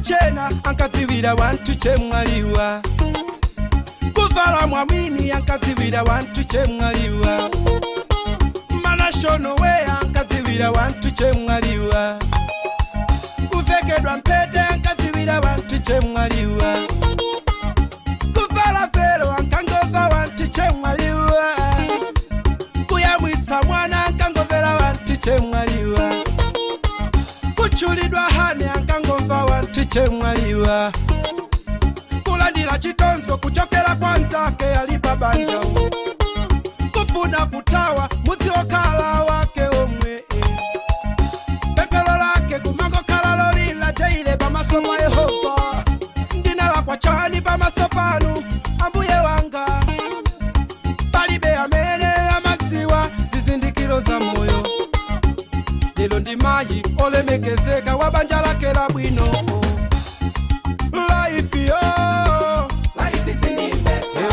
Kuchena ankadziwira wanthu chemwaliwa, kuvala mwamwini ankadziwira wanthu chemwaliwa, manashono we ankadziwira wanthu chemwaliwa, kuvekedwa mphete ankadziwira wanthu chemwaliwa, kuvala velo ankangova wanthu chemwaliwa, kuyamwitsa mwana ankangomvera wanthu chemwaliwa, kutchulidwa honey ankangomva wanthu chemwaliwa, kulandira chitonzo kuchokera kwa mzake ali pabanja, kufuna kuthawa mudzi okhala wake omwe, pemphero lake kumangokhala lolila daily pamaso pa Yehova: "Ndinalakwa chani pamaso panu, Ambuye wanga?" Palibe amene amadziwa zizindikiro za moyo. Lero ndi mayi olemekezeka wa banja lake labwino. Life yo. Life sindimvesa.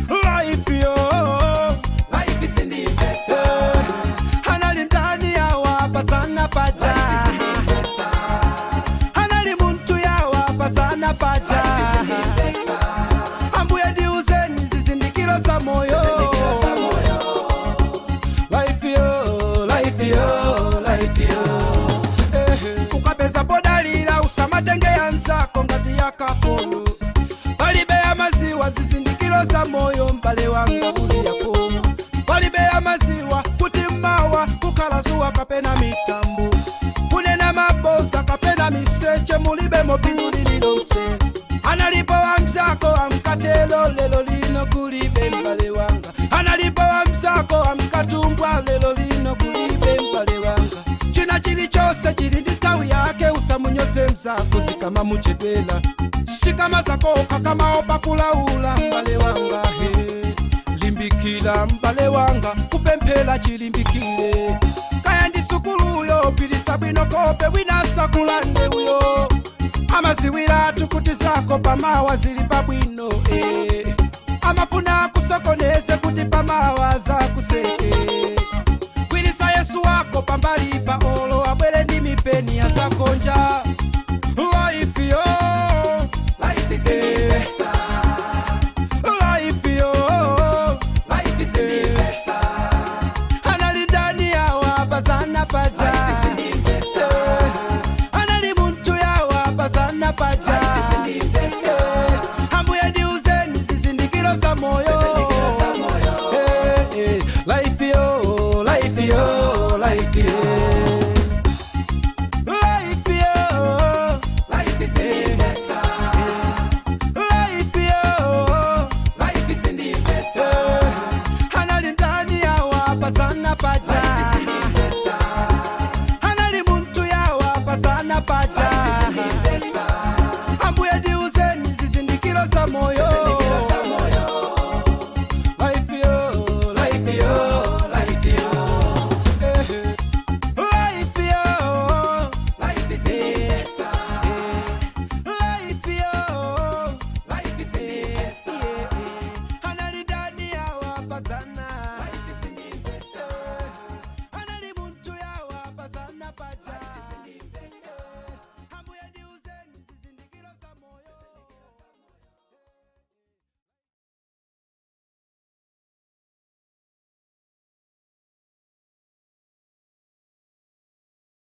Life yo. Life sindimvesa. Anali ndani yawa pasana paja? Life sindimvesa. Anali muntu yawa pasana paja? Life sindimvesa. Ambuye, ndiuzeni zizindikiro za moyo. Zizindikiro za moyo. Life yo, life yo, life yo. Ukapeza podalira usamatenge yanzako ngati yakapolo. Palibe amaziwa zizindikiro za moyo, mbale wanga buli yapo. Palibe amaziwa kuti mawa kukhala zuwa kapena mitambo. Kunena maboza kapena miseche mulibe mopindu lililonse. Analipo wamzako amkatelo, lelo lino kulibe, mbale wanga. Analipo wamzako amkatumbwa, lelo lino kulibe, mbale wanga. China chilichonse chili ndi nthawi yake. Usamunyoze mzako zikama muchepela, sikama zako kakamaopa kulaula, mbale wanga he. Limbikira, mbale wanga, kupemphera chilimbikire. Kaya ndi sukuluyo, pilisa bwino kope winasakulande uyo. Amaziwiratu kuti zako pamawa zili pabwino. Amafuna kusokoneze kuti pamawa zakuseke. Gwirisa Yesu wako pambali pa olo abwere ndi mipeni azakonja.